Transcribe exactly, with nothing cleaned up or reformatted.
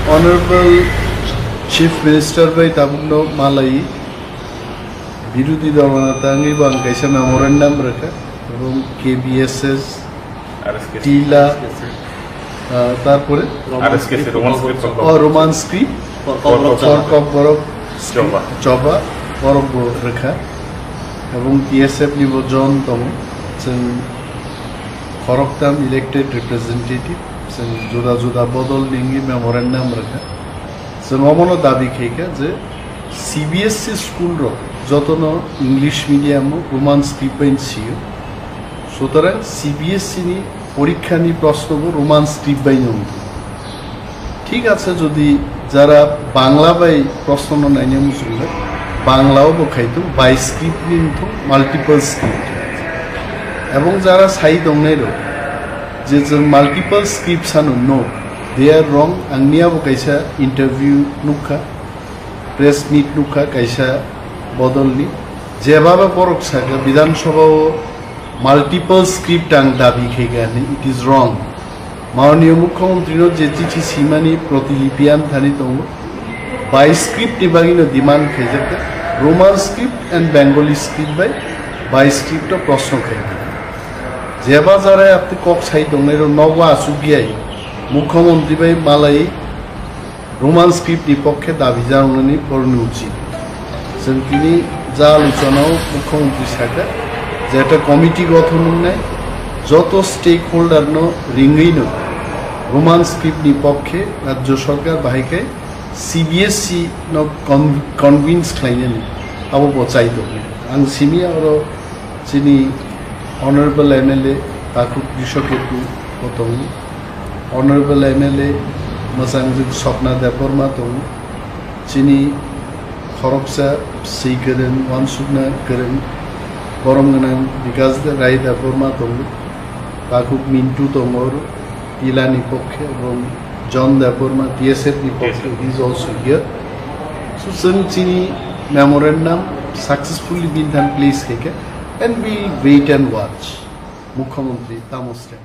Honorable Chief Minister bai tabukno malai birudhi dol neta wngwi bo ang kaisa memorandum rwkha, ebong K B S S, R S K C. Tila, ah, tarpore R S K C, Roman script for, oh, Roman script for Kokborok, Kokborok Choba. Choba, borok bo rwkha, ebong T S F ni bo John tongo, chwng khoroktham elected representative, chwng juda juda bodol ni wngwi memorandum rwkha. Chwng omono dabi khaikha je C B S E school rok jotono English medium o Roman script bai sio. Sutorang C B S E ni porikha ni proshno bo Roman script bai no wngthung. Thik ache, jodi jara Bangla bai proshno no naina muchungo, Bangla o bo khaitung, bi script ni wngthung, multiple script. Ebong jara sai tongnai rok je chwng multiple script sano no, they are wrong. Ang niya bo kaisa interview nukha, press meet nukha kaisa bodol ni, jeba ba borok saka Bidhan Sabha o multiple script ang dabi khaikha hinwi, it is wrong. Mananiya Mukhyamantri no je chithi simani protilipi ang thani tongo, bi script ni bagwi no demand khaijak, Roman script and Bengali script bai bi script o proshno khaikha. Jeba jara apni kok sai tongnai rok nogo achukya Mukhyamantri bai malai Roman script ni pokkhe dabi janani porni uchit. Chwng tini ja aluchonao Mukhyamantri saka je ekta committee gothon wngnai, joto stakeholder no ringwi no Roman script ni pokkhe Rajya Sarkar bahai khe C B S E no con-, convince khlainani abo bo chai tongnai. Ang simi oro chini Honorable M L A Takhuk Rishoketu bo tongo, Honorable M L A mwchangwi Swapna Debbarma tongo, chini khoroksa swi kwrwng, uansukna kwrwng, borom gwnang Bikash Rai Debbarma tongo, Takhuk Mintu tongo, Tila ni pokkhe, ebong John Debbarma, T S F ni pokkhe, he is also here. So, chwng chini memorandum successfully bini thani place khaikha, and we will wait and watch Mukhyamantri tamo step.